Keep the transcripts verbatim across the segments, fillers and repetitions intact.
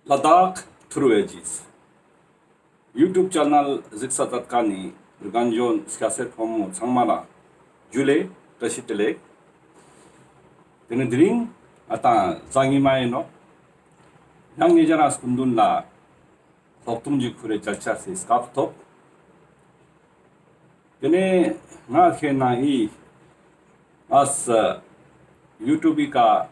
ལ་དྭགས་ཐུར་བེ་ཇིས་ཡུ་ཊུབ་ཆེ་ནལ་གཟིགས་ས་མཛད་མཁན་ནི་རྒན་གཞོན་སྐྱ་སེར་ཕོ་མོ་ཚང་མ་ལ་ཇུ་ལེ་བཀྲ་ཤིས་བདེ་ལེགས། དེ་ནེ་དེ་རིང་ང་ཏང་གཟའ་ཉི་མ་ཨིན་ནོག། ཡང་ཉེ་རང་སྐུ་མདུན་ལ་ལྷག་ཏུ་ཞིག་ཁུར་རེ་མཇལ་ཆ་སི་སྐབས་ཐོབ། དེ་ནེ་ང་ཁེ་ན་ཨི་ཨས་ཡུ་ཊུབ་བི་ཀ་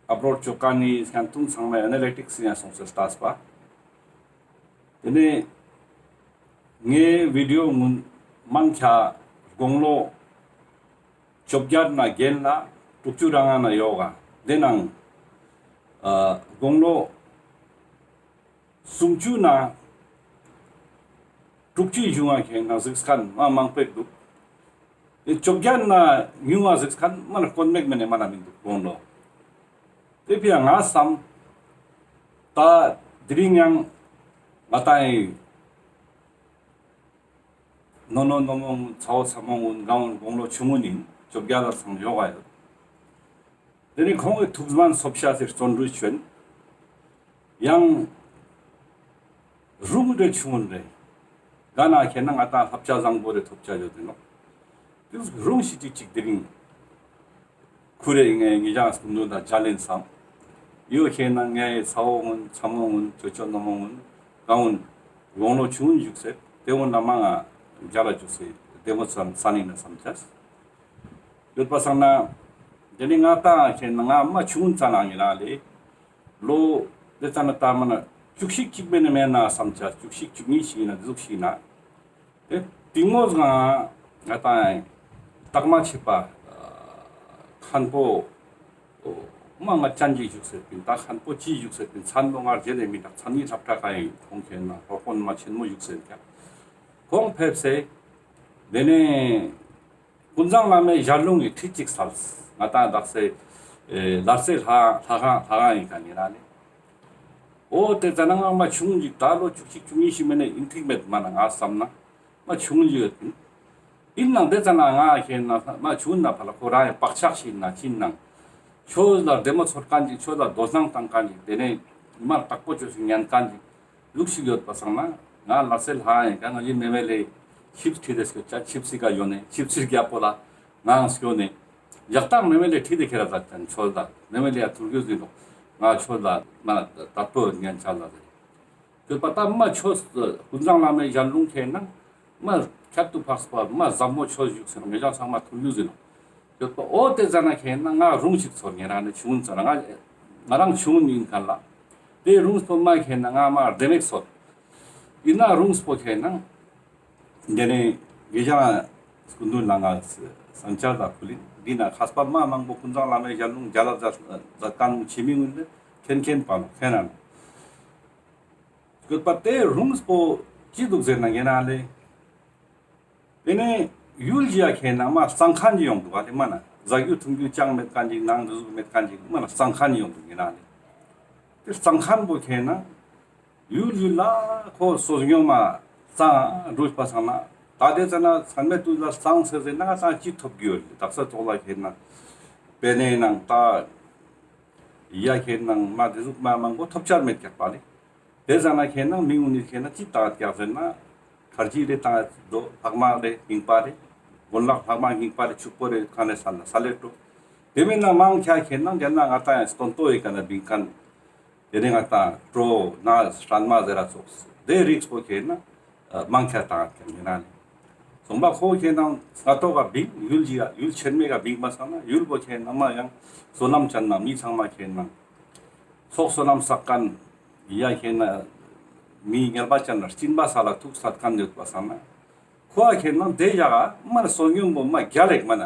ཨབ་ལོཌ་ཅོ་མཁན་ནི་སྐྱན་ཐུང་ཚང་མའི་ཨ་ན་ལི་ཊིག་སི་ཡང་སོང་སེ་ལྟས་པ། དེ་ནེ་ངའི་བི་ཌི་ཡོ་ངུན་མང་ཆེ་དགུང་ལོ་བཅོ་བརྒྱད་ནེ་བརྒྱད་ལ་དྲུག་ཅུ་རང་ང་ན་ཡོད་ག། དེ་ནང་ཨ་དགུང་ལོ་སུམ་ཅུ་ནེ་དྲུག་ཅུའི་གཞུང་ང་ཁེ་ན་གཟིགས་མཁན་མ་མང་པོ་འདུག། དེ་བཅོ་བརྒྱད་ནེ་ཉུང་ང་གཟིགས་མཁན་མ་ན་དཀོན་མེད་མ་ནེ་མ་ན་མི་འདུག་དགུང་ལོ། དེ་ཕི་ཡ་ང་བསམ། ད་དེ་རིང་ཡང་ང་ཏང་ཨི་ནོ་ནོ་ནོ་མོ་ཚ་བོ་ཚ་མོ་གུན་གང་གུན་དགུང་ལོ་ཆུང་ངུན་ཨིན། བཅོ་བརྒྱད་ལ་ཚང་ཡོད་ག་ཡོད། དེ་ནེ་ཁོང་གི་ཐུགས་སྨོན་སོབ་ཤ་ཟེར་བརྩོན་འགྲུས་ཆེན། ཡང་རུང་རེ་ཆུང་ངུན་རེ་ག་ན་ཁེ་ན་ང་ཏང་ལྷབ་ཆ་བཟང་པོ་རེ་ཐོབ་ཆ་ཡོད་དེ་ནོག། དེ་རུང་ཞིག་ཅིག་ཅིག་དེ་རིང་ཁུར་རེ་ངའི་ཉེ་རང་སྐུ་མདུན་ལ་མཇལ་ལེན་བསམ། ཡོད་ཁེ་ན་ངའི་ཚ་བོ་གུན་ཚ་མོ་གུན་ཅོ་ཅོ་ནོ་མོ་གུན་གང་གུན་དགུང་ལོ་ཆུང་ངུན་བཞུགས་སེ་དེ་གུན་ལ་མང་ང་མཇལ་ལ་བཞུགས་སེ་བདེ་མོ་བསམ་ས་ནི་ན་བསམ་ཆ་ཡོད་པ་སང་ན། དེ་ནེ་ང་ཏང་ཁེ་ན་ང་མ་ཆུང་ཙ་ན་ཨིན་ན་ལེ། ལོ་དེ་ཙ་ན་ད་མ་ན་བཅུ་གཅིག་ཅིག་མེད་ན་མེད་ན་བསམ་ཆ། བཅུ་གཅིག་བཅུ་གཉིས་ཤིག་ན་འདི་ཟུག་ཤིག་ན། དེ་གཏིང་མོ་སྒང་ང་ཏང་རྟགས་མ་ཆད་པ་མཁན་པོ་མ་ང་ཅན་ཅིག་བཞུགས་སེ་པིན། ད་མཁན་པོ་ཅི་བཞུགས་སེ་པིན་མཚན་པོ་ང་རྗེས་ལ་མི་འདུག། མཚན་ཉིད་ལྷབ་ཕྲ་ག་ཡིན། ཁོང་ཁེ་ན་སློབ་དཔོན་མ་ཆེན་མོ་བཞུགས་སེ་ཀྱང་ཁོང་ཕེབས་སེ་དེ་ནེ་ཀུན་བཟང་བླ་མའི་ཞལ་ལུང་གི་ཁྲིད་ཅིག་སལ། ང་ཏང་དག་སེ་ཨེ་ལར་སེ་ལྷ་ལྷ་ཁང་ལྷ་ཁང་ཨིན་ཀ་ཉེ་རང་ནེ། འོ་དེ་ཙ་ན་ང་མ་ཆུང་ཅིག་ད་ལོ་བཅུ་གཅིག་བཅུ་གཉིས་ཤིག་མེད་ན་ཨིན་ཐིག་མེད་མ་ན་ང་བསམ་ན་མ་ཆུང་ཅིག་ཡོད་པིན། ཨིན་ནང་དེ་ཙ་ན་ང་ཁེ་ན་མ་ཆུང་ན་ཕ་ལ་ཁོ་རང་ཡང་བག་ཆགས་ཤིག་ན་ཅི་ནང་ཆོས་ལ་བདེ་མོ་ཚོར་མཁན་ཅིག་ཆོས་ལ་དོ་སྣང་བཏང་མཁན་ཅིག་དེ་ནེ་མ་དག་པོ་ཆོས་ཤིག་ཉན་མཁན་ཅིག་ལུགས་ཤིག་ཡོད་པ་སང་ན་ང་ལར་སེ་ལྷ་ཡིན་ཀ་ང་ཡི་མེ་མེ་ལེ་ཆིབས་ཁྲིད་དེ་སྐྱོད་ཆ། ཆིབས་སི་ཀ་ཡོད་ནེ་ཆིབས་སི་རྒྱལ་པོ་ལ་ངའང་སྐྱོད་ནེ་ཡག་ཏང་མེ་མེ་ལེ་ཁྲིད་དེ་ཁྱེར་ར་ཛད་ཅན་ཆོས་ལ་མེ་མེ་ལེ་ཡ་ཐུར་གུ་ཟིན་ནོག། ང་ཆོས་ལ་མ་དག་པོ་ཉན་ཆ་ལ་ཟེར། ཡོད་པ་ད་མ་ཆོས་ཀུན་བཟང་བླ་མའི་ཞལ་ལུང་ཁེ་ན་མ་ཁྱད་དུ་འཕགས་པ་མ་ཟབ་མོ་ཆོས་བཞུགས་ཟེར་ནོག། ངེ་ཅག་ཚང་མ་ཐུར་གུ་ཟིན་ནོག། ཡོད་པ་འོ་དེ་ཙ་ན་ཁེ་ན་ང་རུང་ཞིག་ཚོར། ཉེ་རང་ནེ་ཆུང་ཙ་ན་ང་ང་རང་ཆུང་ཡིན་མཁན་ལ་དེ་རུང་སྤོ་མ་ཁེ་ན་ང་མ་བདེ་མེད་ཚོར། ཡིན་ན་རུང་སྤོ་ཁེ་ན་དེ་ནེ་ངེ་ཅག་སྐུ་མདུན་ལ་ང་སང་ཆ་ལ་ཕུལ་ལིན་འདི་ན་མཁས་པ་མ་མང་པོ་ཀུན་བཟང་བླ་མའི་ཞལ་ལུང་མཇལ་ལ་མཛད་མཁན་ཆེ་མི་ངུན་ལ་མཁྱེན་མཁྱེན་པ་ནོག་ཁེ་ན། ཡོད་པ་དེ་རུང་སྤོ་ཅི་འདུག་ཟེར་ན་ཉེ་རང་ལེ། དེ་ནེ་ཡུལ་ཞིག་ཡ་ཁེ་ན་མ་གཙང་ཁང་ཅིག་ཡོང་འདུག་ག་ལེ། མ་ན་ཟ་རྒྱུ་འཐུང་རྒྱུ་ཅང་མེད་མཁན་ཅིག་ནང་འདི་ཟུག་མེད་མཁན་ཅིག་མ་ན་གཙང་ཁང་ཅིག་ཡོང་འདུག་ཉེ་རང་ལེ། དེ་གཙང་ཁང་པོ་ཁེ་ན་ཡུལ་ཡུལ་ལ་ཁོ་སོ་སྙོམས་མ་གཙང་འགྲོ་པ་སང་ན་ད་དེ་ཙ་ན་ཚང་མའི་དུས་ལ་གཙང་ཟེར་ཟེར་ན་གཙང་ཅི་ཐོབ་རྒྱུ་ཡོད་ལེ། དག་ས་ཙོགས་ལ་ཁེ་ན་པེ་ནེ་ནང་ད་ཡ་ཁེ་ན་མ་དེ་ཟུག་མ་མང་པོ་ཐོབ་ཆ་མེད་ཀྱག་པ་ལེ། དེ་ཙ་ན་ཁེ་ན་མི་ངུན་ནི་ཁེ་ན་ཅི་བཏང་ཀྱག་ཟེར་ན་ཁར་ཇི་རེ་བཏང་དོ། ལྷག་མ་རེ་རྙིང་པ་རེ་གོན་ལག་ལྷག་མ་རྙིང་པ་རེ་ཕྱུག་པོ་རེ་ཁ་ནེ་སལ་ལ་སལ་ལེ་འགྲོ། དེ་མིན་ན་མང་ཆེ་ཁེ་ན་དེ་ན་ང་ཏང་ཡང་སྟོན་ཏོ་ཡི་ཀ་ན་བིང་མཁན་དེ་ནེ་ང་ཏང་གྲོ་ན་སྲན་མ་ཟེར་ར་ཙོགས་དེ་རིགས་པོ་ཁེ་ན་མང་ཆེ་བཏང་ཀྱག་ཉེ་རང་ལེ། སོང་པ་ཁོ་ཁེ་ན་ང་ཏོག་ག་བིང་ཡུལ་ཞིག་ག་ཡུལ་ཆེན་མོའི་ཀ་བིང་པ་སང་ན་ཡུལ་པོ་ཁེ་ན་མ་ཡང་བསོད་ནམས་ཅན་ན་མི་ཚང་མ་ཁེ་ན་ཚོགས་བསོད་ནམས་བསགས་མཁན་ཡ་ཁེ་ན་མི་ངལ་བ་ཅན་ན་སྦྱིན་པ་སལ་ལ་ཐུགས་སད་མཁན་ཡོད་པ་སང་ན་ཁོ་ཁེ་ན་དེ་ཡ་ག་མ་ན་སོ་སྙོམས་པོ་མ་རྒྱལ་ལེགས་མ་ན་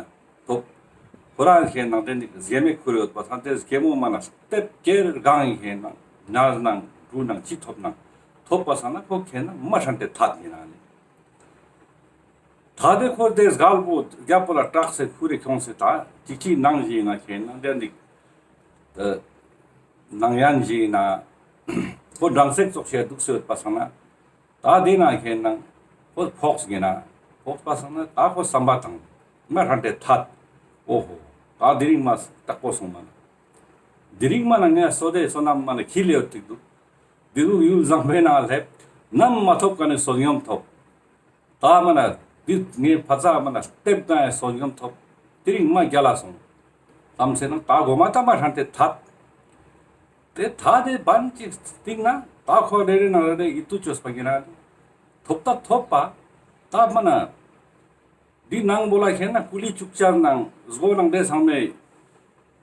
ཐོབ། ཁོ་རང་ཁེ་ན་དེ་ནི་ཟེ་མེ་ཁུར་ཡོད་པ་སང་དེ་ཟེ་མོ་མ་ན་སྟེབ་ཀེར་གང་ཡིན་ཁེ་ན་ནར་ནང་འབྲུ་ནང་ཅི་ཐོབ་ནང་ཐོབ་པ་སང་ན་ཁོ་ཁེ་ན་མ་ཧྲན་ཏེ་ཐད་ཡིན་ན་ལེ། ད་དེ་ཁོ་དེ་སྒལ་པོ་རྒྱལ་པོ་ལ་སྐྲག་སེ་ཁུར་རེ་ཁྱོངས་སེ་ད་ཅིག་ཅིག་ནང་ཞིག་ན་ཁེ་ན་དེ་ནི་ནང་ཡན་ཞིག་ན་ཁོ་འགྲངས་སེ་ཙོགས་ཤིག་འདུག་སེ་ཡོད་པ་སང་ན་ད་དེ་ན་ཁེ་ན་ཁོ་ཕོགས་ཡིན་ན་ཕོགས་པ་སང་ན་ད་ཁོ་བསམ་པ་དང་མ་ཧྲན་ཏེ་ཐད། འོ་ཧོ་ད་དེ་རིང་མ་སྟག་པོ་སོང་མ་ན། དེ་རིང་མ་ན་ངའི་བསོད་བདེ་བསོད་ནམས་མ་ན་ཁྱིལ་ལེ་ཡོད་ཅིག་འདུག། དེ་རུ་ཡུལ་བཟང་པོའི་ནང་སླེབས། ནམ་མ་ཐོབ་ཀ་ནས་བསོད་སྙོམས་ཐོབ། ད་མ་ན་འདི་ངའི་ཕ་ཚ་མ་ན་སྟེབས་ན་ཡང་བསོད་སྙོམས་ཐོབ། དེ་རིང་མ་རྒྱལ་ལ་སོང་། ལམ་སེ་ན་ད་གོ་མ་ད་མ་ཧྲན་ཏེ་ཐད། དེ་ད་དེ་བན་ཅིག་སྟིང་ན་ད་ཁོ་རེ་རེ་ན་རེ་རེ་ཡིད་དུ་ཅོས་པ་གི་ན་ཐོབ་ད་ཐོབ་པ། ད་མ་ན་འདི་ནང་བོ་ལ་ཁེན་ན་ཀུ་ལི་ཅུག་ཅར་ནང་སྒོ་ནང་དེ་ཚང་མའི་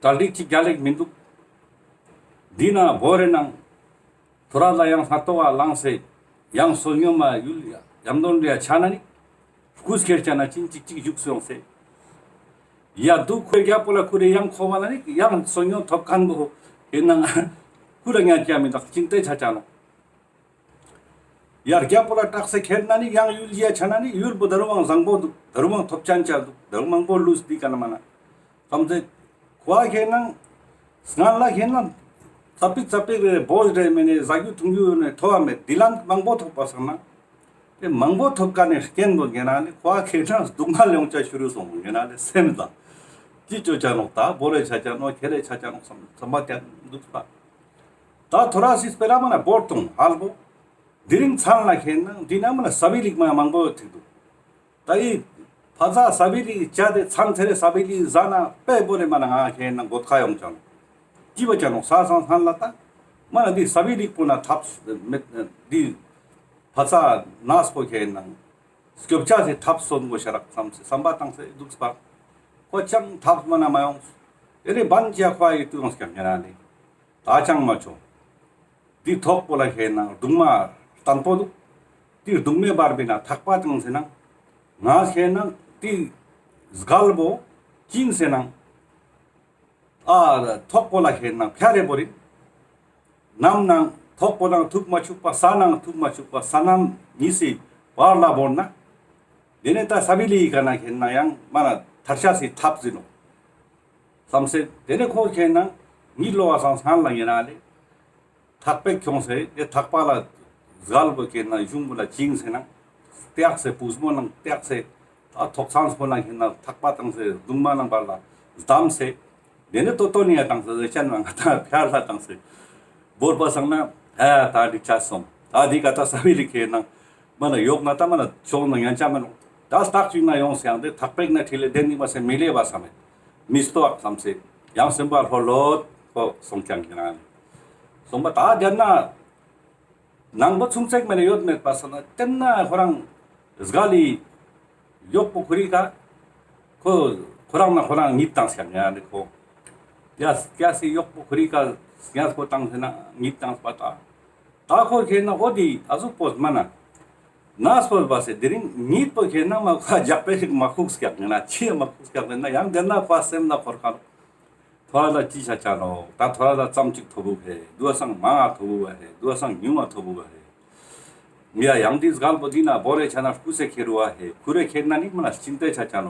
གྲ་སྒྲིག་ཅིག་རྒྱལ་ལེགས་མི་འདུག། འདི་ན་བོ་རེ་ནང་ཐོ་ར་ལ་ཡང་སྣ་ཏོ་བ་ལངས་སེ་ཡང་བསོད་སྙོམས་མ་ཡུལ་ཡམ་དོན་རེ་ཆ་ན་ནི་སྐུ་སྐྱེར་ཆ་ན་ཅིན་ཅིག་ཅིག་བཞུགས་སོང་སེ། ཡ་འདུག་ཁོའི་རྒྱ་པོ་ལ་ཁུ་རེ་ཡང་ཁོ་བ་ན་ནི་ཡང་བསོད་སྙོམས་ཐོབ་མཁན་བོ་ཁེན་ན་ཁུ་ར་ཉ་ཀྱ་མི་དག་ཅིང་ཏེ་ཆ་ཆ་ནོ། ཡར་རྒྱ་པོ་ལ་སྐྲག་སེ་ཁེན་ན་ནི་ཡང་ཡུལ་ཡ་ཆ་ན་ནི་ཡུལ་པོ་ད་རུང་བཟང་པོ་འདུག། ད་རུང་ཐོབ་ཅན་ཆ་འདུག། ད་རུང་མང་པོ་ལུས་འདི་ཀ་ན་མ་ན། ཙམ་ཚེ་ཁོ་ཁེན་ན་སྔར་ལ་ཁེན་ན་ཙ་པིག་ཙ་པིག་རེ་བོ་རེ་མེ་ནེ་ཟ་རྒྱུ་འཐུང་རྒྱུ་ནེ་ཐོབ་བ་མེད། འདི་ལན་མང་པོ་ཐོབ་པ་སང་ན་དེ་མང་པོ་ཐོབ་ཀ་ནས་རྐྱེན་པོ་ཁེན་ན་ནི་ཁོ་ཁེན་ན་སྡུག་བསྔལ་ཡོང་ཆ་ཤུ་རུ་སོང་ཁེན་ན་ནི་སེམས་དང་ཅི་ཅོ་ཆ་ནོག། ད་བོ་རེ་ཆ་ཆ་ནོག་ཁེ་རེ་ཆ་ཆ་ནོག་བསམ་བསམ་པ་དེ་འདུག་པ། ད་ཐོ་ར་སི་སྤེ་ར་མ་ན་བོར་ཏུང་ཧལ་བོ། དེ་རིང་མཚན་ལ་ཁེན་ན་འདི་ན་མ་ན་ས་བི་ལིག་མ་མང་པོ་ཐིག་འདུག། ད་ཡི་ཕ་ཚ་ས་བི་ལིག་ཅ་དེ་མཚན་ཚེ་རེ་ས་བི་ལིག་ཟ་ན་པེ་བོ་རེ་མ་ན་ང་ཁེན་ན་གོད་ཁ་ཡོང་ཅང་། ཅི་བ་ཅང་ནོག་ས་སང་མཚན་ལ་ད། མ་ན་འདི་ས་བི་ལིག་པོ་ན་ཐབས་མེད་འདི་ཕ་ཚ་ནས་པོ་ཁེན་ན་སྐྱོབ་ཆ་སི་ཐབས་སོན་གོ་ཤ་རག་བསམ་སེ་བསམ་པ་བཏང་སེ་འདུག་པ། ཁོ་ཅང་ཐབས་མ་ན་མ་ཡོང་། དེ་ནས་བན་ཅ་ཁོ་ཡི་ཏུ་ཡོང་སྐྱབས་ཉེ་རང་ལེ། ད་ཅང་མ་ཆོག། འདི་ཐོག་པོ་ལ་ཁེན་ན་གདུང་མ་བརྟན་པོ་འདུག། འདི་གདུང་མའི་བར་བི་ན་ཐག་པ་བཏང་སེ་ན། ང་ཁེན་ན་འདི་སྒལ་པོ་བཅིངས་སེ་ན། ཨ་ཐོག་པོ་ལ་ཁེན་ན་ཕྱ་རེ་བོ་རིན། ནམ་ནང་ཐོག་པོ་ནང་ཐུག་མ་ཆུག་པ་ས་ནང་ཐུག་མ་ཆུག་པ་ས་ནམ་གཉིས་སི་བར་ལ་བོར་ན། དེ་ནས་ད་ས་བི་ལི་ཡི་ཀ་ན་ཁེན་ན་ཡང་མ་ན་ཐར་ཆ་སི་ཐབས་ཟིན་ནོ། བསམ་སེ་དེ་ནས་ཁོ་ཁེན་ན་ཉི་ལོ་བ་སང་སང་ལ་ཉེ་རང་ལེ། ཐག་པེག་ཁྱོངས་སེ་དེ་ཐག་པ་ལ་སྒལ་པོ་ཁེན་ན་གཞུང་པོ་ལ་བཅིངས་སེ་ན་སྟེགས་སེ་པུས་མོ་ནང་སྟེགས་སེ་ད་ཐོག་ཚང་སྤོ་ན་ཁེན་ན་ཐག་པ་བཏང་སེ་གདུང་མ་ནང་བར་ལ་བསྡམས་སེ་དེ་ནས་ཏོ་ཏོ་ནི་ཡ་བཏང་སེ་ཟེར་ཅན་ང་ད་ཕྱར་ལ་བཏང་སེ་བོར་པ་སང་ན་ཨ་ད་འགྲིག་ཆ་སོང་། ད་འདི་ཀ་ད་ས་བི་ལི་ཁེན་ན་མ་ན་ཡོག་ན་ད་མ་ན་ཆོག་ན་ཡང་ཆ་མ་ནོ། ད་སྟག་ཅིག་ན་ཡོང་སེ་ཡང་དེ་ཐག་པེག་ན་ཁྲིད་ལེ་དེ་ནི་མ་སེ་མི་ལེ་བ་བསམ་མེད། མི་སྟོ་ཨག་བསམ་སེ་ཡང་སེམས་པ་ལྷོད་ལྷོད་ཁོ་སོང་ཀྱང་ཁེན་ན་སོང་པ། ད་དེ་ན་ནང་པོ་ཆུང་ཙེག་མེ་ནེ་ཡོད་མེད་པ་སང་ན་དེ་ན་ཁོ་རང་སྒལ་ལི་ཡོག་པོ་ཁུ་རི་ཀ་ཁོ་ཁོ་རང་ན་ཁོ་རང་ཉིད་བཏང་སེ་ཡང་ནི་ཁོ་ཡ་ཡ་སི་ཡོག་པོ་ཁུ་རི་ཀ་ཡ་ཁོ་བཏང་སེ་ན་ཉིད་བཏང་པ་ད། ད་ཁོ་ཁེན་ན་འོ་དི་ཨ་ཟུག་པོ་མ་ན། ནས་པོ་བ་སེ་དེ་རིང་ཉིད་པོ་ཁེན་ན་མ་ཁ་རྒྱག་པེ་ཞིག་མ་ཁུག་སྐྱག་ན་ཆི་མ་ཁུག་སྐྱག་ན་ཡང་དེ་ན་ཁོ་སེམས་ན་འཁོར་ཁ། ཐོ་ར་ལ་ཅི་ཆ་ཆ་ནོ། ད་ཐོ་ར་ལ་ཙམ་ཅིག་ཐོབ་བུ་ཧེ། དུ་བ་སང་མང་ང་ཐོབ་བུ་བ་ཧེ། དུ་བ་སང་ཉུང་ང་ཐོབ་བུ་བ་ཧེ། ཡ་ཡང་དི་སྒལ་པོ་དི་ན་བོ་རེ་ཆ་ན་སྐུ་སེ་ཁེ་རུ་བ་ཧེ། ཁུ་རེ་ཁེན་ན་ནི་མ་ན་ཅིན་ཏེ་ཆ་ཆ་ནོ།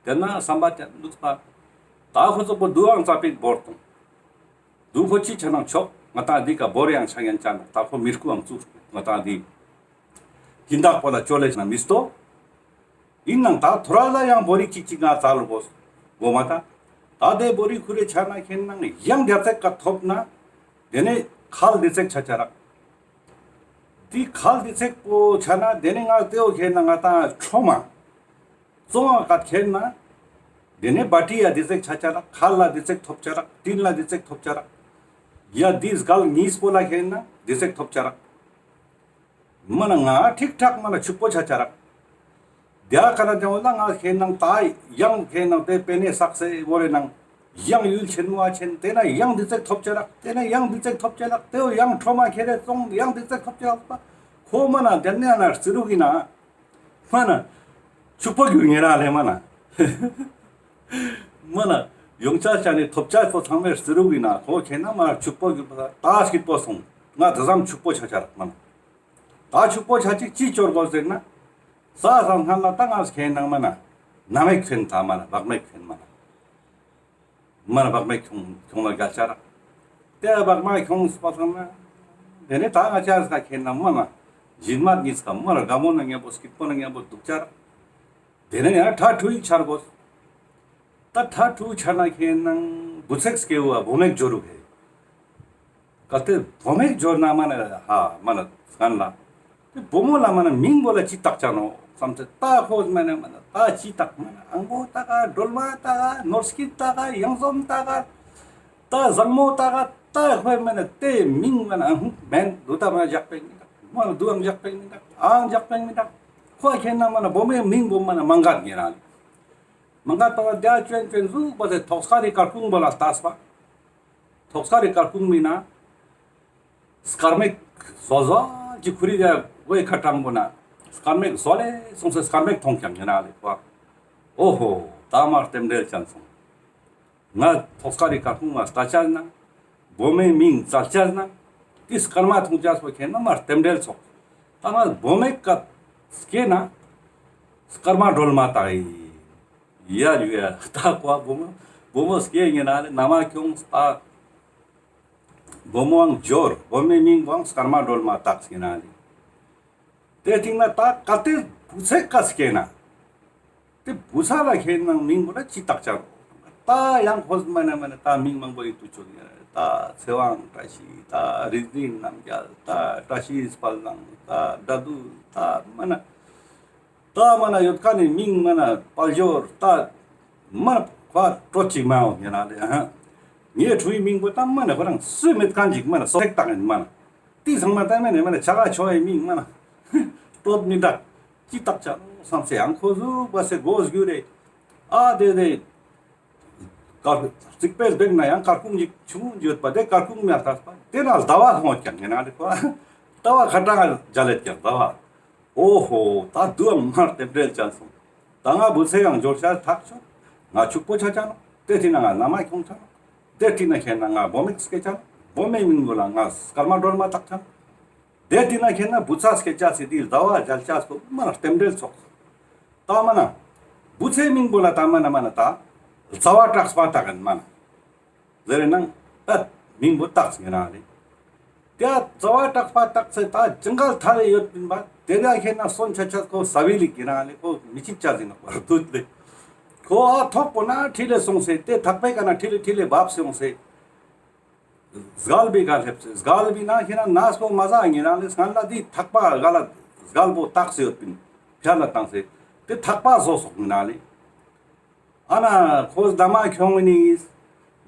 དེ་ན་བསམ་པ་ཅན་འདུག་པ། ད་ཁོ་ཚོ་པོ་དུ་ཨང་ཙ་པིག་བོར་ཏུང་། དུ་ཁོ་ཅི་ཆ་ན་ཆོག། ང་ཏང་འདི་ཀ་བོར་ཡང་ཆ་ཡང་ཆ་ན་ད་ཁོ་མི་རྐུ་ཨང་ཙུག་ང་ཏང་འདི་སྦྱིན་བདག་པོ་ལ་ཅོ་ལེ་ཆ་ན་མི་སྟོ། ཡིན་ནང་ད་ཐོ་ར་ལ་ཡང་བོ་རི་ཅིག་ཅིག་ང་ཙལ་གོ་གོ་མ་ད། ད་དེ་བོ་རི་ཁུ་རེ་ཆ་ན་ཁེན་ན་ཡང་རྒྱ་ཚེག་ཀ་ཐོབ་ན། དེ་ནས་ཁལ་འདི་ཚེག་ཆ་ཆ་རག། འདི་ཁལ་འདི་ཚེག་པོ་ཆ་ན་དེ་ནས་ང་ཏེའོ་ཁེན་ན་ང་ཏང་ཁྲོ་མ། བཙོང་བ་ཀ་ཁེན་ན། དེ་ནས་བ་ཏི་ཡ་འདི་ཚེག་ཆ་ཆ་རག། ཁལ་ལ་འདི་ཚེག་ཐོབ་ཆ་རག། ཏིན་ལ་འདི་ཚེག་ཐོབ་ཆ་རག། ཡ་འདི་སྒལ་གཉིས་པོ་ལ་ཁེན་ན་འདི་ཚེག་ཐོབ་ཆ་རག། མ་ན་ང་ཁྲིག་ཁྲག་མ་ན་ཕྱུག་པོ་ཆ་ཆ་རག། དེ་ཀ་ན་དེ་འོ་ལ་ང་ཁེན་ན་ད་ཡང་ཁེན་ན་དེ་པེ་ནེ་སག་སེ་བོ་རེ་ནང་ཡང་ཡུལ་ཆེན་མོ་ཆེན། དེ་ན་ཡང་འདི་ཚེག་ཐོབ་ཆ་རག། དེ་ན་ཡང་འདི་ཚེག་ཐོབ་ཆ་རག། དེ་འོ་ཡང་ཁྲོ་མ་ཁེ་རེ་བཙོང་ཡང་འདི་ཚེག་ཐོབ་ཆ་རག་པ། ཁོ་མ་ན་དེ་ནས་ན་རྩི་རུག་གི་ན། མ་ན། ཕྱུག་པོ་གྱུར་ཉེ་རང་ལེ་མ་ན། མ་ན། ཡོང་ཆ་ཆ་ནི་ཐོབ་ཆ་ཁོ་ཚང་མའི་རྩི་རུག་གི་ན་ཁོ་ཁེན་ན་མ་ཕྱུག་པོ་གྱུར་པ་ད་སྐྱིད་པོ་སོང་། ང་དེ་ཙམ་ཕྱུག་པོ་ཆ་ཆ་རག་མ་ན། ད་ཕྱུག་པོ་ཆ་ཅིག་ཅི་ཅོར་གོ་ཟེར་ན། ས་སང་སྔ་ལ་ད་ང་ཁེན་ན་མ་ན། ན་མེག་ཁེན་ད་མ་ན་བག་མེག་ཁེན་མ་ན། མ་ན་བག་མེ་ཁྱོང་ཁྱོང་ལ་རྒྱ་ཆ་རག། དེ་བག་མ་ཁྱོང་སྤ་སང་ན། དེ་ནས་ད་ང་ཅག་ས་ཁེན་ན་མ་ན། ཞིན་མ་གཉིས་ཀ་མ་ན་དགའ་མོ་ན་ཉམ་པོ་སྐྱིད་པོ་ན་ཉམ་པོ་འདུག་ཆ་རག། དེ་ནས་ཡང་ཁྲ་ཁྲུ་ཡིག་ཆར་གོ། ད་ཁྲ་ཁྲུ་ཆ་ན་ཁེན་ན་ བུ་ཚ་སྐྱེ་བོ་བུ་མོ་ཞིག་ཞོར་རུ་ཧེ། གལ་ཏེ་བུ་མོ་ཞིག་ཞོར་ན་མ་ན་ཧ་མ་ན་སྔན་ལ། ཏེ་བུ་མོ་ལ་མ་ན་མིང་བོ་ལ་ཅི་བཏགས་ཆ་ནོག་བསམ་སྟེ་ད་ཁོ་མ་ན་མ་ན་ད་ཅི་བཏགས་མ་ན་ཨང་པོ་བཏགས་ག་སྒྲོལ་མ་བཏགས་ག་ནོར་སྐྱིད་བཏགས་ག་གཡང་འཛོམས་བཏགས་ག་ད་བཟང་མོ་བཏགས་ག་ད་ཁོ་མ་ན་ཏེ་མིང་མ་ན་ཨང་མེན་དུ་ད་མ་ན་ཇག་པེ་མི་འདུག་མ་ན་དུ་ཨང་ཇག་པེ་མི་འདུག་ཨང་ཇག་པེ་མི་འདུག་ཁོ་ཁེན་ན་མ་ན་བུ་མོའི་མིང་བོ་མ་ན་མང་ག་ཉེ་རང་། མང་ག་པ་བ་རྒྱ་ཅོན་ཅོན་ཟུག་པ་སེ་ཐོག་སྐར་རི་སྐར་ཁུང་བོ་ལ་ལྟས་པ། ཐོག་སྐར་རི་སྐར་ཁུང་མི་ན་སྐར་མ་ཞིག་བཟོ་བཟོ་ཅིག་ཁུ་རི་རྒྱ་བོའི་ཁ་གྲང་པོ་ན་སྐར་མ་ཞིག་བཟོ་ལེ་སོང་སེ་སྐར་མ་ཞིག་མཐོང་ཀྱང་ཉེ་རང་ལེ་པ། ཨོ་ཧོ་ད་མ་རྟེན་འབྲེལ་ཅན་སོང་། ང་ཐོག་སྐར་རི་སྐར་ཁུང་ང་ལྟ་ཅ་ན། བུ་མོའི་མིང་བཙལ་ཅ་ན། ཏེ་སྐར་མ་མཐོང་ཅ་སོ་ཁེན་ན་མ་རྟེན་འབྲེལ་ཚོགས། ད་ང་བུ་མོའི་སྐད་སྐྱེ་ན། སྐར་མ་སྒྲོལ་མ་བཏགས་ཡི། ཡ་ཡ་ད་ཁོ་བུ་མོ་བུ་མོ་སྐྱེ་ཉེ་རང་ལེ་ན་མ་ཁྱོང་ད། བུ་མོའང་ཞོར་བུ་མོའི་མིང་བོའང་སྐར་མ་སྒྲོལ་མ་བཏགས་ཉེ་རང་ལེ། ཏེ་ཐིག་ན་ད་གལ་ཏེ་བུ་ཚ་སྐྱེ་ན། ཏེ་བུ་ཚ་ལ་ཁེན་ན་མིང་བོ་ལ་ཅི་བཏགས་ཆ་རོག་ད་ཡང་ཁོ་མ་ན་མ་ན་ད་མིང་མང་པོ་ཡིད་དུ་ཆོག་ཡ་ད་ཚེ་དབང་བཀྲ་ཤིས་ད་རིག་འཛིན་རྣམ་རྒྱལ་ད་བཀྲ་ཤིས་དཔལ་བཟང་ད་དགྲ་འདུལ་ད་མ་ན་ད་མ་ན་ཡོད་ཁན་ནི་མིང་མ་ན་དཔལ་འབྱོར་ད་མ་ན་ཁོ་སྤྲོད་ཅིག་མ་ཡོང་ཡ་ན་ལེ། ངའི་ཕྲུ་གུའི་མིང་བོ་ད་མ་ན་ཁོ་རང་སུ་མེད་ཁན་ཅིག་མ་ན་སོ་ཐེག་བཏགས་ཡིན་མ་ན། ཏེ་ཚང་མ་ཏེ་མེ་ནེ་མེ་ནེ་ཆ་ག་ཆོ་ཡི་མིང་མ་ན་སྤྲོད་མི་འདུག་ཅི་བཏགས་ཆ་ནོག་བསམ་སེ་ཡང་ཁོ་ཟུག་པ་སེ་གོ་སྒྱུར་རེ། ཨ་ཏེ་ཏེ་རྩིག་པའི་སྦེག་ན་ཡང་སྐར་ཁུང་ཞིག་ཆུང་ཡོད་པ་ཏེ་སྐར་ཁུང་མ་ཐག་པ་ཏེ་ན་ཟླ་བ་ལྷོང་ཀྱང་ཉེ་རང་ལེ་ཁོ། ཟླ་བ་ཁ་གྲངས་མཇལ་ལེད་ཀྱང་ཟླ་བ། ཨོ་ཧོ་ད་དུ་ཨ་མ་རྟེན་འབྲེལ་ཅན་སོང་། ད་ང་བུ་ཚ་ཡང་ཞོར་ཤ་ཐག་ཆོད། ང་ཕྱུག་པོ་ཆ་ཆ་ནོག་ཏེ་ཐིག་ན་ང་ན་མ་ཁྱོང་ཆ་ནོག་ཏེ་ཐིག་ན་ཁེན་ན་ང་བུ་མོ་སྐྱེ་ཆ་ནོག་བུ་མོའི་མིང་བོ་ལ་ང་སྐར་མ་སྒྲོལ་མ་བཏགས་ཆ་ནོག་ཏེ་ཐིག་ན་ཁེན་ན་བུ་ཚ་སྐྱེ་ཆ་སི་ཏེ་ཟླ་བ་མཇལ་ཆ་སོ་མ་ན་རྟེན་འབྲེལ་ཚོགས། ད་མ་ན་བུ་ཚའི་མིང་བོ་ལ་ད་མ་ན་མ་ན་ད་ཟླ་བ་གྲགས་པ་བཏགས་ཡིན་མ་ན། ཟེར་ནང་ད་མིང་བོ་བཏགས་ཉེ་རང་ལེ། ཏེ་ཟླ་བ་གྲགས་པ་བཏགས་སེ་ད་ཇིང་གལ་ཐ་རེ་ཡོད་པིན་པ་ཏེ་ལ་ཁེན་ན་སོན་ཆ་ཆ་ཁོ་ས་བི་ལིག་ཉེ་རང་ལེ་ཁོ་མི་ཅིག་ཆ་ཟིན་ནོག་པར་དུད་ལེ། ཁོ་ཨ་ཐོག་པོ་ན་ཁྲི་ལེ་སོང་སེ་ཏེ་ཐག་པའི་ཀ་ན་ཁྲི་ལེ་ཁྲི་ལེ་བབས་སོང་སེ། སྒལ་པའི་ཀ་སླེབས་སེ་སྒལ་པའི་ན་ཁེན་ན་ནས་པོ་མ་ཟ་ཉེ་རང་ལེ་སྔན་ལ་ཏེ་ཐག་པ་ག་ལ་སྒལ་པོ་བཏགས་སེ་ཡོད་པིན་ཕྱག་ལ་བཏང་སེ་ཏེ་ཐག་པ་བཟོ་སོང་ཉེ་རང་ལེ། ཨ་ན་ཁོ་ཟླ་མ་ཁྱོང་ནི།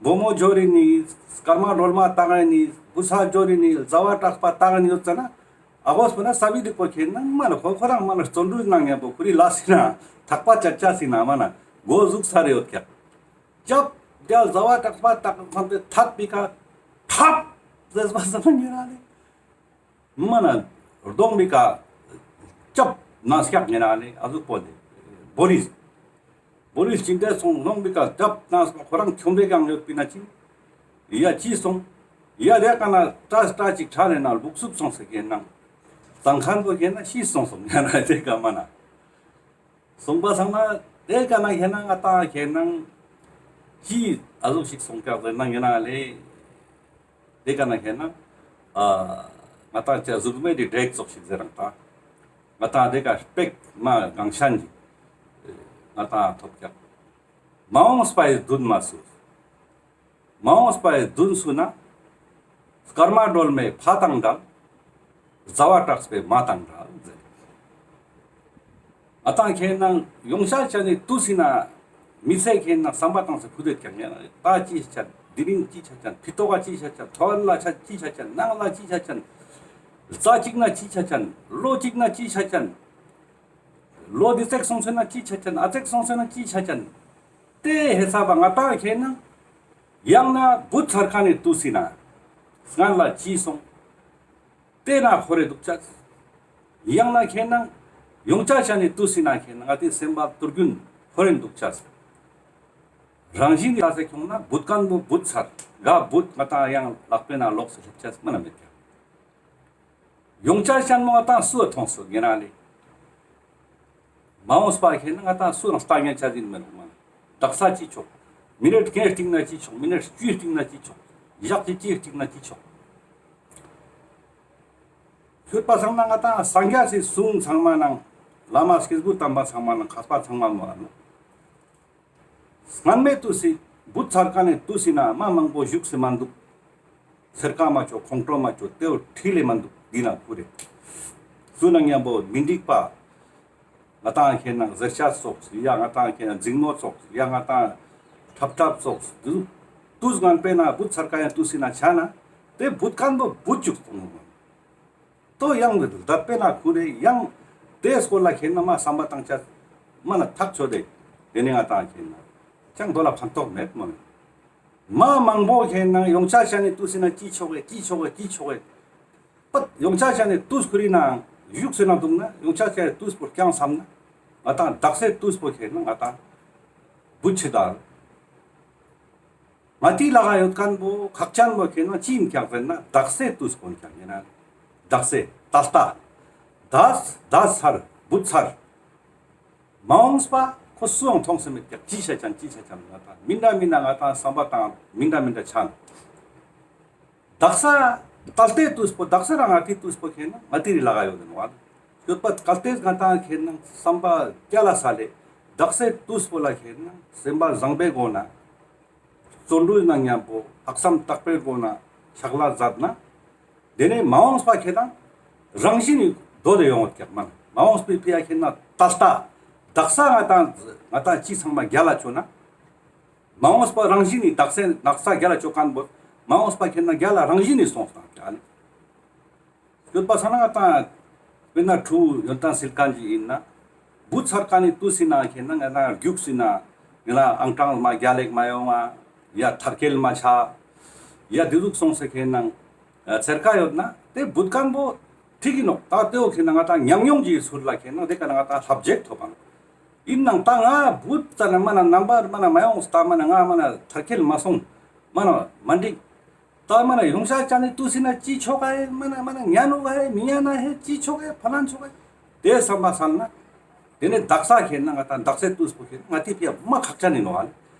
བུ་མོ་ཞོར་ནི། སྐར་མ་སྒྲོལ་མ་བཏགས་ནི། བུ་ཚ་ཞོར་ནི། ཟླ་བ་གྲགས་པ་བཏགས་ནི་ཡོད་ཙ་ན། ཨ་གོས་པོ་ན་ས་བི་ལིག་པོ་ཁེན་ན་མ་ན་ཁོ་ཁོ་རང་མ་ན་བརྩོན་འགྲུས་ནང་ཉམ་པོ་ཁོ་རི་ལ་སི་ན་ཐག་པ་ཅག་ཅག་སི་ན་མ་ན་གོ་ཟུག་ས་རེ་ཡོད་ཀྱག་ཅབ་རྒྱལ་ཟླ་བ་གྲགས་པ་བཏགས་ཁོང་ཏེ་ཐད་པི་ཀ་ཐབ་ཟེར་བ་ས་ན་ཉེ་རང་ལེ། མ་ན་རྡོང་མི་ཀ་ཅབ་ན་སྐྱག་ཉེ་རང་ལེ་ཨ་ཟུག་པོ་ལེ། བོ་རིས། བོ་རིས་ཅིན་ཏེ་སོང་རྡོང་མི་ཀ་ཅབ་ན་སྐྱག་ཁོ་རང་ཁྱོམ་པའི་ཀ་ཡོད་པིན་ན་ཅི། ཡ་ཅི་སོང་། ཡ་རེ་ཀ་ན་ཏྲ་ཏྲ་ཅིག་ཁྲ་རེ་ན་ལུག་སུབ་སོང་སེ་ཁེན་ན། ཙང་ཁན་པོ་ཁེན་ན་ཤི་སོང་སོང་ཉེ་རང་ཏེ་ཀ་མ་ན། སོང་པ་སང་ན་ཏེ་ཀ་ན་ཁེན་ན་ང་ཏང་ཁེན་ན་ཅི་ཨ་ཟུག་ཞིག་སོང་ཀྱག་ཟེར་ན་ཉེ་རང་ལེ། ཏེ་ཀ་ན་ཁེན་ན་ཨ་ང་ཏང་ཅ་གཟུགས་མེད་དི་འབྲེག་ཙོགས་ཤིག་ཟེར་རང་ཏ། ང་ཏང་ཏེ་ཀ་སྤེག་མ་གང་ཤན་ཅིག་ང་ཏང་ཐོབ་ཀྱག་མ་འོངས་པའི་མདུན་མ་སུ། མ་འོངས་པའི་མདུན་སུ་ན། སྐར་མ་སྒྲོལ་མའི་ཕ་དང་འདྲ། ཟླ་བ་གྲགས་པའི་མ་དང་འདྲ་ཟེར། ང་ཏང་ཁེན་ན་ཡོང་ཆ་ཆ་ནི་ཏུས་སི་ན། མི་ཚེ་ཁེན་ན་བསམ་པ་བཏང་སེ་ཕུད་དེ་ཀྱང་ཡང་ད་ཅི་ཆ་དི་རིང་ཅི་ཆ་ཆ་ཕི་ཏོག་ག་ཅི་ཆ་ཆ་ཐོ་ལ་ཆ་ཅི་ཆ་ཆ་ནང་ལ་ཅི་ཆ་ཆ་ལྩ་གཅིག་ན་ཅི་ཆ་ཆ་ལོ་གཅིག་ན་ཅི་ཆ་ཆ། ལོ་འདི་ཙེག་སོང་སེ་ན་ཅི་ཆ་ཆ་ཨ་ཙེག་སོང་སེ་ན་ཅི་ཆ་ཆ། ཏེ་ཧེ་ས་བ་ང་ཏང་ཁེན་ན་ཡང་ན་བུད་ཚར་ཁན་ནི་ཏུས་སི་ན་སྔན་ལ་ཅི་སོང་། ཏེ་ན་ཁོ་རེ་དུག་ཆ། ཡང་ན་ཁེན་ན་ཡོང་ཆ་ཆ་ནི་ཏུས་སི་ན་ཁེན་ན་ང་ཏི་སེམས་པ་ཏུར་གུན་ཁོ་རེ་དུག་ཆ། རང་བཞིན་གྱི་ལ་སེ་ཁྱོང་ན་བུད་ཁན་བོ་བུད་ཚར་ག་བུད་ང་ཏང་ཡང་ལག་པའི་ན་ལོག་སེ་སླེབ་ཆ་མ་ན་མེད་ཀྱང་། ཡོང་ཆ་ཆ་ནོ་ང་ཏང་སུ་ཐོང་སོ་ཉེ་རང་ལེ། མ་འོངས་པ་ཁེན་ན་ང་ཏང་སུ་རང་ལྟ་ཉན་ཆ་ཟིན་མེད་ནོག་མ་ན། དག་ས་ཅི་ཆོག་མི་ནེཊ་ཁེན་སྟིང་ན་ཅི་ཆོག་མི་ནེཊ་ཅུའི་སྟིང་ན་ཅི་ཆོག་ཞག་ཅི་ཅིའི་སྟིང་ན་ཅི་ཆོག་ཤོད་པ་སང་ན་ང་ཏང་སངས་རྒྱས་སི་གསུང་ཚང་མ་ནང་བླ་མ་སྐྱེས་བུ་དམ་པ་ཚང་མ་ནང་མཁས་པ་ཚང་མ་མོ་ར་ནོ། སྔན་མེ་ཏུས་སི་ བུད་ཚར་ཁན་ནི་ཏུས་སི་ནང་མ་མང་པོ་བཞུགས་སེ་མན་དུག། སེར་ཀ་མ་ཅོ་ཁོང་ཁྲོ་མ་ཅོ་ཏེའོ་ཁྲིད་ལེ་མན་དུག། འི་ནང་ཁུར་རེ་སུ་ནང་ཉམ་པོ་མི་འགྲིག་པ་ང་ཏང་ཁེ་ནང་ཟེར་ཤ་ཙོགས་ཡ་ང་ཏང་ཁེ་ནང་འཛིང་མོ་ཙོགས་ཡ་ང་ཏང་ཁྲབ་ཁྲབ་ཙོགས་ཏུས་ཏུས་ངན་པའི་ནང་བུད་ཚར་ཀ་ཡང་ཏུས་སི་ནང་ཆ་ན་ཏེ་བུད་ཁན་པོ་བུད་ཅུག་སོང་། ཏོ་ཡང་ལྡད་པའི་ནང་ཁུར་རེ་ཡང་ཏེ་སྐོར་ལ་ཁེ་ནང་མ་སམ་པ་ཏང་ཆ་མ་ན་ཐག་ཆོད་དེ་ཏེ་ནེ་ང་ཏང་ཁེ་ནང་ཅང་དོ་ལ་ཕན་ཐོགས་མེད་མོ། མ་མང་པོ་ཁེ་ནང་ཡོང་ཆ་ཆ་ནི་ཏུས་སི་ནང་ཅི་ཆོག་གེ་ཅི་ཆོག་གེ་ཅི་ཆོག་གེ་པད་ཡོང་ཆ་ཆ་ནི་ཏུས་ཁུར་རི་ནང་བཞུགས་སེ་ན་དུག་ན་ཡོང་ཆ་ཆ་ནི་ཏུས་པོ་རྐྱང་སམ་ན་ང་ཏང་དག་སའི་ཏུས་པོ་ཁེ་ནང་ང་ཏང་བུད་ཆེ་ད། ང་ཏི་ལ་ག་ཡོད་ཁན་པོ་ཁག་ཅན་པོ་ཁེ་ནང་ཅི་ཨིན་ཀྱག་ཟེར་ན་དག་སའི་ཏུས་པོ་ཨིན་ཀྱག་ཨིན་ན། དག་སའི་ད་ལྟ་ད་ད་ཚར་བུད་ཚར། མ་འོངས་པ་ཁོ་སུའང་མཐོང་སེ་མེད་ཀྱག་ཅི་ཆ་ཅན་ཅི་ཆ་ཅན་ང་ཏང་མི་འདྲ་མི་འདྲ་ང་ཏང་སམ་པ་ཏང་མི་འདྲ་མི་འདྲ་ཆ་ན། དག་ས་ད་ལྟའི་ཏུས་པོ་དག་ས་རང་ང་ཏི་ཏུས་པོ་ཁེ་ནང་ང་ཏི་རི་ལ་ག་ཡོད་དེ་ནོག་ཨ། ཡོད་པ་གལ་ཏེ་ང་ཏང་ཁེ་ནང་སམ་པ་རྒྱལ་ལ་ས་ལེ་དག་སའི་ཏུས་པོ་ལ་ཁེ་ནང་སེམས་པ་བཟང་པོའི་སྒོ་ནེ་བརྩོན་འགྲུས་ནང་ཉམ་པོ་ལྷག་བསམ་དག་པོའི་སྒོ་ནེ་ཕྱག་ལས་མཛད་ན། ཏེ་ནེ་མ་འོངས་པ་ཁེ་ནང་རང་བཞིན་ནི་དོ་དེ་ཡོང་བ་ཀྱག་མ་ན་མ་འོངས་པའི་ཕི་ཡ་ཁེ་ནང་ད་ལྟ་དག་ས་ང་ཏང་ང་ཏང་ཅི་ཚང་མ་རྒྱལ་ལ་ཆོ་ན། མ་འོངས་པ་རང་བཞིན་ནི་དག་ས་དག་ས་རྒྱལ་ལ་ཆོ་ཁན་པོ་མ་འོངས་པ་ཁེ་ནང་རྒྱལ་ལ་རང་བཞིན་ནི་སོང་སྟངས་ཀྱག་ཨ་ནི། ཡོད་པ་ས་ན་ང་ཏང་དཔེར་ན་ཕྲུ་གུ་ཡོན་ཏན་སིལ་ཁན་ཅིག་ཨིན་ན་བུད་ཚར་ཁན་ནི་ཏུས་སི་ནང་ཁེ་ནང་ང་ཏང་རྒྱུགས་སི་ནང་ང་ཏང་ཨང་གྲངས་མ་རྒྱལ་ལེགས་མ་ཡོང་ང་ཡ་མཐར་སྐྱེལ་མ་ཆ་ཡ་ཏེ་ཟུག་སོང་སེ་ཁེ་ནང་ཚེར་ཀ་ཡོད་ན་ཏེ་བུད་ཁན་པོ་ཁྲིད་ཀྱི་ནོག། ད་ཏེའོ་ཁེ་ནང་ང་ཏང་ཉམས་མྱོང་གི་ཚུལ་ལ་ཁེ་ནང་ཏེ་ཀ་ནང་ང་ཏང་ལྷབ་ཇེག་ཐོབ་པ་ནོག། ཨིན་ནང་ད་ང་བུད་ཙ་ན་མ་ན་ནམ་བར་མ་ན་མ་ཡོང་སྟ་མ་ན་ང་མ་ན་མཐར་སྐྱེལ་མ་སོང་མ་ན་མ་འགྲིག། ད་མ་ན་ཡོང་ཆ་ཅན་ནི་ཏུས་སི་ན་ཅི་ཆོག་ག་ཧེ་མ་ན་མ་ན་ཉན་ནོག་ག་ཧེ་མི་ཉན་ན་ཧེ་ཅི་ཆོག་ག་ཧེ་ཕ་ལན་ཆོག་ག་ཧེ་ཏེ་སམ་པ་སལ་ན། ཏེ་ནེ་དག་ས་ཁེ་ནང་ང་ཏང་དག་སའི་ཏུས་པོ་ཁེ་ནང་ང་ཏི་ཕི་ཡ་མ་ཁག་ཅན་ཨིན་ནོག་ཨ་ལེ།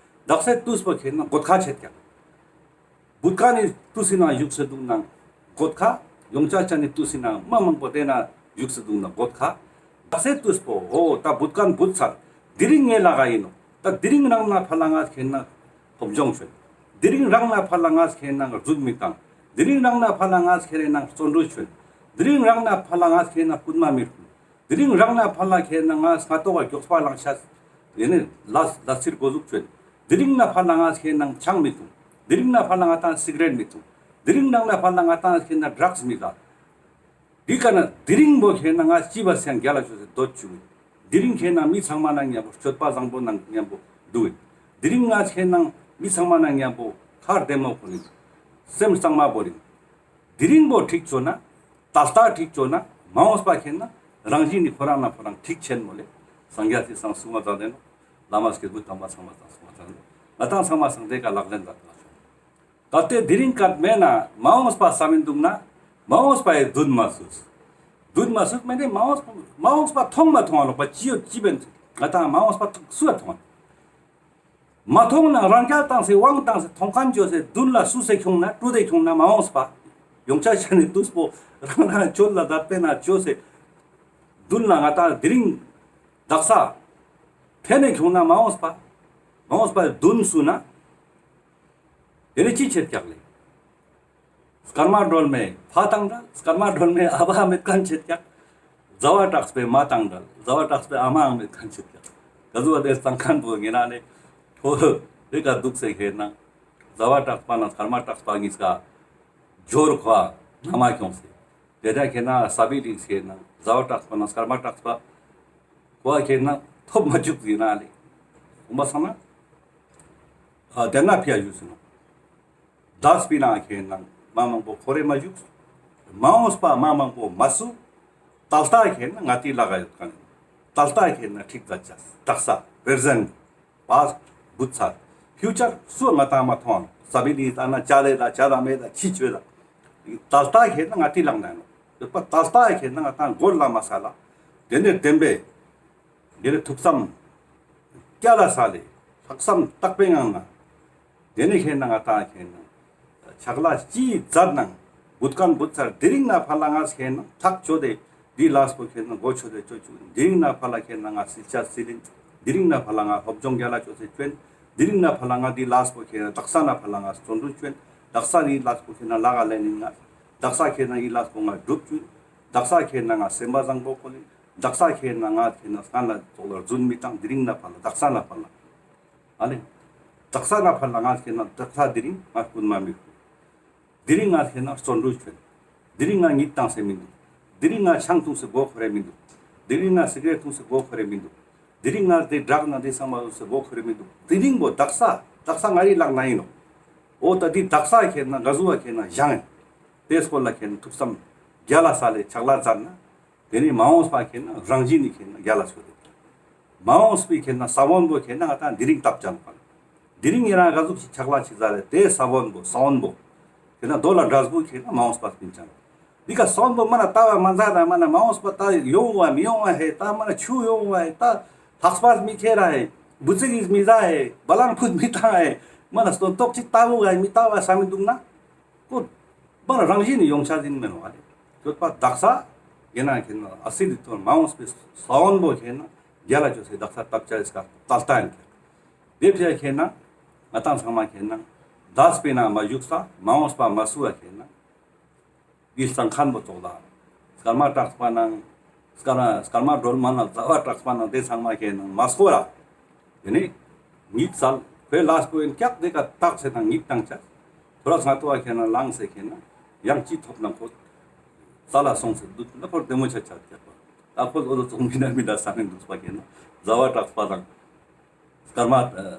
དག་སའི་ཏུས་པོ་ཁེ་ནང་གོད་ཁ་ཆེད་ཀྱག། བུད་ཁན་ནི་ཏུས་སི་ནང་བཞུགས་སེ་དུག་ན་གོད་ཁ། ཡོང་ཆ་ཆ་ནི་ཏུས་སི་ནང་མ་མང་པོ་ཏེ་ན་བཞུགས་སེ་དུག་ན་གོད་ཁ། དག་སའི་ཏུས་པོ་འོ་ད་བུད་ཁན་བུད་ཚར། དེ་རིང་ངའི་ལ་ག་ཨིན་ནོག། ད་དེ་རིང་རང་ན་ཕར་ལ་ང་ཁེ་ནང་སློབ་སྦྱོང་ཆོད། དེ་རིང་རང་ན་ཕར་ལ་ང་ཁེ་ནང་རྫུག་མི་ཏང་། དེ་རིང་རང་ན་ཕར་ལ་ང་ཁེ་ནང་བརྩོན་འགྲུས་ཆོད། དེ་རིང་རང་ན་ཕར་ལ་ང་ཁེ་ནང་རྐུན་མ་མི་རྐུ། དེ་རིང་རང་ན་ཕར་ལ་ཁེ་ནང་ང་སྔ་ཏོག་ག་མགྱོགས་པ་ལངས་ཤ། ཏེ་ནེ་ལས་ལས་ཚིར་གོ་ཟུག་ཆོད། དེ་རིང་ན་ཕར་ལ་ང་ཁེ་ནང་ཆང་མི་འཐུང་། དེ་རིང་ན་ཕར་ལ་ང་ཏང་སིག་རེཊ་མི་འཐུང་། དེ་རིང་ན་ཕར་ལ་ང་ཏང་ཁེ་ནང་ཌྲགས་མི་ལ། འི་ཀ་ན་དེ་རིང་པོ་ཁེ་ནང་ང་ཅི་བ་སེང་རྒྱལ་ལ་ཆོས་སེ་འདོད་ཆུག། དེ་རིང་ཁེ་ནང་མི་ཚང་མ་ནང་ཉམ་པོ་སྤྱོད་པ་བཟང་པོ་ནང་ཉམ་པོ་དུག། དེ་རིང་ང་ཁེ་ནང་མི་ཚང་མ་ནང་ཉམ་པོ་ཁ་བདེ་མོ་ཁོ་ནི་སེམས་གཙང་མ་བོ་རིང་། དེ་རིང་པོ་ཁྲིག་ཆོ་ན། ད་ལྟ་ཁྲིག་ཆོ་ན། མ་འོངས་པ་ཁེ་ནང་རང་བཞིན་ནི་ཁོ་རང་ན་ཁོ་རང་ཁྲིག་ཆེན་མོ་ལེ། སངས་རྒྱས་སི་སང་གསུང་བ་མཛད་དེ་ནོག། བླ་མ་སྐྱེས་བུ་དམ་པ་ཚང་མ་སང་གསུང་བ་མཛད་དེ་ནོག། ང་ཏང་ཚང་མ་སང་ཏེ་ཀ་ལག་ལེན་མཛད་དེ་ནོག། གལ་ཏེ་དེ་རིང་སྐད་མེད་ན་མ་འོངས་པ་བསམ་མི་དུག་ན། མ་འོངས་པ་ཡི་དུན་མ་སུས། དུན་མ་སུས་མེད་ནི་མ་འོངས་མ་འོངས་པ་མཐོང་མ་མཐོང་བ་ལོག་པ་ཅི་ཡོད་ཅི་བེན་ང་ཏང་མ་འོངས་པ་ཐུག་སུ་ཡ་མཐོང་བ། མ་མཐོང་ན་རང་རྒྱལ་བཏང་སེ་དབང་བཏང་སེ་མཐོང་ཁན་ཅོས་སེ་དུན་ལ་སུས་སེ་ཁྱོང་ན་ཀྲུ་དེ་ཁྱོང་ན་མ་འོངས་པ། ཡོང་ཆ་ཆ་ནི་དུས་པོ་རང་རང་ཆོད་ལ་དད་པས་ན་ཅོས་སེ་དུན་ལ་ང་ཏང་དེ་རིང་དག་ས་ཕན་ནེ་ཁྱོང་ན་མ་འོངས་པ། མ་འོངས་པ་དུན་སུ་ན། དེ་ནི་ཅི་ཆེད་ཀྱག་ལེ། སྐར་མ་སྒྲོལ་མའི་ཕ་དང་འདྲ། སྐར་མ་སྒྲོལ་མའི་ཨ་བ་མེད་ཁན་ཆེད་ཀྱག། ཟླ་བ་གྲགས་པའི་མ་དང་འདྲ། ཟླ་བ་གྲགས་པའི་ཨ་མའང་མེད་ཁན་ཆེད་ཀྱག། ག་ཟུག་བ་དེ་སང་ཁན་པོ་ངེ་ན་ནི་ཁོ་རེ་ག་དུག་སེ་ཁེ་ནང་ཟླ་བ་གྲགས་པ་ན་སྐར་མ་གྲགས་པ་ཉིས་ཀ་འབྱོར་ཁོ་ན་མ་ཁྱོང་སེ། དེ་ད་ཁེ་ན་ས་བི་ལིག་སེ་ནང་ཟླ་བ་གྲགས་པ་ན་སྐར་མ་གྲགས་པ་ཁོ་ཁེ་ན་ཐོབ་མ་བཅུག་ཟེར་ན་ལེ། འོ་མ་སང་ན་ཨ་དེ་ན་ཕི་ཡ་ཞུ་སེ་ནོག། དག་སའི་ནང་ཁེ་ནང་མ་མང་པོ་ཁོ་རེ་མ་བཞུགས། མ་འོངས་པ་མ་མང་པོ་མ་སུ། ད་ལྟ་ཁེ་ནང་ང་ཏི་ལ་ག་ཡོད་ཁན། ད་ལྟ་ཁེ་ནང་ཁྲིག་ད་ཆ་དག་ས་པྲེ་ཟེནཊ་པཱསཊ་བུད་ཚར། ཕིའུ་ཅར་སུ་ང་ཏང་མ་མཐོང་། ས་བི་ལི་ད་ན་ཅ་ལེ་ད་ཅ་ད་མེ་ད་ཆི་ཆོས་ད། ད་ལྟ་ཁེ་ནང་ང་ཏི་ལ་ན་ནོག། ད་ལྟ་ཁེ་ནང་ང་ཏང་གོ་ལ་མ་ས་ལ། དེ་ནེ་བདེན་པའི་དེ་ནི་ཐུགས་བསམ་རྒྱལ་ལ་ས་ལེ། ལྷག་བསམ་དག་པའི་ངང་ན། དེ་ནི་ཁེ་ནང་ང་ཏང་ཁེ་ནང་ཕྱག་ལས་ཅི་མཛད་ནང་བུད་ཁན་བུད་ཚར། དེ་རིང་ན་ཕར་ལ་ང་ཁེ་ནང་ཐག་ཆོད་དེ་འི་ལས་པོ་ཁེ་ནང་གོ་ཆོད་དེ་ཅོ་ཅུག། དེ་རིང་ན་ཕར་ལ་ཁེ་ནང་ང་སིལ་ཆ་སིལ་ལིན། དེ་རིང་ན་ཕར་ལ་ང་སློབ་སྦྱོང་རྒྱལ་ལ་ཅོས་སེ་ཅོ་ཨིན། དེ་རིང་ནེ་ཕར་ལ་ང་འི་ལས་པོ་ཁེ་ན་དག་ས་ནེ་ཕར་ལ་ང་བརྩོན་འགྲུས་ཅོ་ཨིན། དག་ས་འི་ལས་པོ་ཁེ་ན་ལག་ག་ལེན་ཨིན་ང་། དག་ས་ཁེ་ན་འི་ལས་པོ་ང་སྒྲུབ་ཅོ་ཨིན། དག་ས་ཁེ་ན་ང་སེམས་པ་བཟང་པོ་ཁོལ་ཨིན། དག་ས་ཁེ་ན་ང་ཁེ་ན་སྔན་ལ་ཙོགས་ལ་རྫུན་མི་ཏང་། དེ་རིང་ནེ་ཕར་ལ་དག་ས་ནེ་ཕར་ལ་ཨ་ལེ། དག་ས་ནེ་ཕར་ལ་ང་ཁེ་ན་དག་ས་དེ་རིང་ང་རྐུན་མ་མི་ཁུར། དེ་རིང་ང་ཁེ་ན་བརྩོན་འགྲུས་ཅོ་ཨིན། དེ་རིང་ང་གཉིད་ཏང་སེ་མི་དུག། དེ་རིང་ང་ཆང་འཐུང་སེ་མགོ་འཁོར་རེ་མི་དུག། དེ་རིང་ང་སི་ག་རེཊ་འཐུང་སེ་མགོ་འཁོར་རེ་མི་དུག། དེ་རིང་ང་དེ་ཌྲག་ན་དེ་ཚང་མ་འཐུང་སེ་མགོ་འཁོར་རེ་མི་དུག། དེ་རིང་བོ་དག་ས་དག་ས་ང་རི་ལག་ན་ཨིན་ནོག། འོ་ད་དེ་དག་ས་ཁེ་ན་ག་ཟུག་པ་ཁེ་ན་བཞེངས་ཨིན། དེ་སྐོར་ལ་ཁེ་ན་ཐུགས་བསམ་རྒྱལ་ལ་ས་ལེ་ཆག་ལ་མཛད་ན། དེ་ནེ་མ་འོངས་པ་ཁེ་ན་རང་བཞིན་ནི་ཁེ་ན་རྒྱལ་ལ་ཤོར་རེ། མ་འོངས་པའི་ཁེ་ན་ས་བོན་པོ་ཁེ་ན་ང་ཏང་དེ་རིང་བཏབ་ཅན་པ། དེ་རིང་ཉེ་རང་ག་ཟུག་ཞིག་ཆག་ལ་ཞིག་ཟ་རེ་དེ་ས་བོན་པོ་ས་བོན་པོ་ཁེ་ན་རྡོ་ལ་འདྲ་བོ་ཁེ་ན་མ་འོངས་པ་སྤིན་ཅན། འི་ཀ་ས་བོན་པོ་མ་ན་ལྟ་བ་མ་ཟ་ད་མ་ན་མ་འོངས་པ་ད་ཡོང་བ་མི་ཡོང་བ་ཧེ། ད་མ་ན་ཆུ་ཡོང་བ་ཧེ། ད་ལྷགས་པ་མི་ཁྱེར་ར་ཧེ། བུ་ཚིག་གིས་མི་ཟ་ཧེ། བ་ལང་ཕུད་མི་ཏང་ཧེ། མ་ན་སྟོན་ཐོག་ཅིག་ལྟ་བུ་ཧེ་མི་ལྟ་བ་ས་མི་དུག་ན། ཁོ་པར་རང་བཞིན་ནི་ཡོང་ཆ་ཟིན་མེན་བ་ལེ། ཁྱོད་པ་དག་ས་ཡིན་ན་ཁེ་ན་ཨ་སི་རི་ཐོར་མ་འོངས་པའི་ས་བོན་པོ་ཁེ་ན་རྒྱལ་ལ་ཅོས་སེ་དག་ས་བཏབ་ཅ་ཨིན་ཀ་ཏལ་ཏ་ཨིན་ཀ། དེ་ཕྱིར་ཁེ་ན་ང་ཏང་ཚང་མ་ཁེ་ན་འདས་པའི་ནང་མ་ཞུགས་ས་མ་འོངས་པ་མ་སུ་བ་ཁེ་ན་འི་སང་ཁན་པོ་ཙོགས་ལ་སྐར་མ་གྲགས་པ་ནང་སྐར་མ་སྐར་མ་སྒྲོལ་མ་ནང་ཟླ་བ་གྲགས་པ་ནང་དེ་ཚང་མ་ཁེ་ན་མ་སྐོར་ར། དེ་ནེ་ཉིད་ཚལ་ཁོའི་ལས་པོ་ཨིན་ཀྱག་དེ་ཀ་བཏགས་སེ་ན་ཉིད་ཏང་ཆ། ཁོ་ར་ང་ཏོ་བ་ཁེ་ན་ལངས་སེ་ཁེ་ན་ཡང་ཅི་ཐོབ་ན་ཁོ་ས་ལ་སོང་སེ་འདུག་ན་ཁོ་བདེ་མོ་ཆ་ཆ་ཀྱག་པ། ད་ཁོ་འོ་དོ་ཙོགས་མི་འདྲ་མི་འདྲ་ས་ནེ་འདུག་པ་ཁེ་ན་ཟླ་བ་གྲགས་པ་དང་སྐར་མ་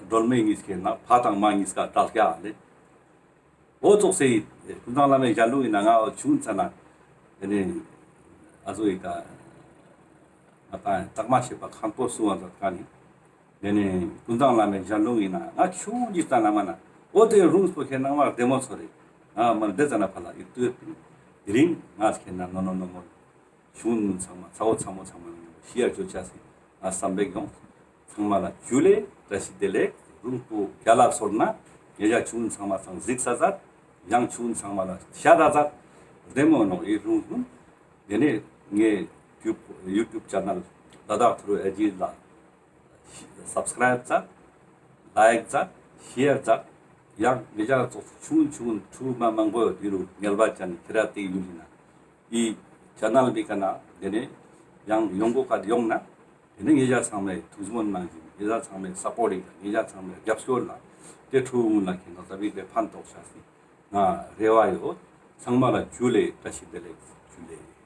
སྒྲོལ་མའི་གཉིས་ཁེ་ན་ཕ་དང་མ་གཉིས་ཀ་གྲགས་ཀྱག་ལེ། འོ་ཙོགས་སེ་ཀུན་བཟང་བླ་མའི་ཞལ་ལུང་ཨིན་ན་ང་འོ་ཆུང་ཙ་ན་དེ་ནེ་ཨ་ཟུག་ཨི་ཀ་ང་ཏང་དག་མ་ཤེས་པ་ཁན་པོ་སུ་བ་ཛད་ཀ་ནི། དེ་ནེ་ཀུན་བཟང་བླ་མའི་ཞལ་ལུང་ཨིན་ན་ང་ཆུང་ཅིག་ཙ་ན་མ་ན་འོ་དེ་རུང་སྤོ་ཁེ་ན་མ་བདེ་མོ་ཚོར་རེ། ང་མ་དེ་ཙ་ན་ཕར་ལ་ཨི་ཏུ་ཡོད་པིན། དེ་རིང་ང་ཁེ་ན་ནོ་ནོ་ནོ་མོ་ཆུང་ངུན་ཚང་མ་ཚ་བོ་ཚ་མོ་ཚང་མ་ནོ་ཤི་ཡར་ཅོ་ཆ་སི་ང་བསམ་པེག་ཡོང་། ཚང་མ་ལ་ཇུ་ལེ་བཀྲ་ཤིས་བདེ་ལེགས། རུང་སྤོ་རྒྱལ་ལ་སོར་ན་ཉེ་ཞ་ཆུང་ངུན་ཚང་མ་ཚང་གཟིགས་ས་ཛད། ཡང་ཆུང་ངུན་ཚང་མ་ལ་ཤ་ར་ཛད། བདེ་མོ་ནོ་ཨི་རུང་ཧུན། དེ་ནེ་ངའི་ཡུ་ཊུབ་ཆེ་ནལ་ལ་དྭགས་ཐུརུ་ཨེ་ཇི་ལ་སབ་སི་ཀ་རའིབ་ཛད། ལའིཀ་ཛད། ཤེར་ཛད། ཡང་ཉེ་ཞ་ཙོགས་ཆུང་ཆུང་ཕྲུ་གུ་མ་མང་པོ་ཡོད་དེ་རུ་ངལ་བ་ཅན་ཁྱེ་ར་དེ་ཡུལ་ཨིན་ན་ཨི་ཆེ་ནལ་མི་ཀ་ན་དེ་ནེ་ཡང་ཡོང་གོ་ཀ་ཡོང་ན་དེ་ནེ་ཉེ་ཞ་ཚང་མའི་ཐུགས་སྨོན་གནང་ཞིང་ཉེ་ཞ་ཚང་མའི་སཔོརྚ་ཨིན་ཀ་ཉེ་ཞ་ཚང་མའི་རྒྱབ་སྐྱོར་ལ་དེ་ཕྲུ་གུ་ལ་ཁེ་ན་ཙ་པིག་དེ་ཕན་ཐོགས་ཆ་སི་ང་རེ་བ་ཡོད། ཚང་མ་ལ་ཇུ་ལེ་བཀྲ་ཤིས་བདེ་ལེགས་ཇུ་ལེ།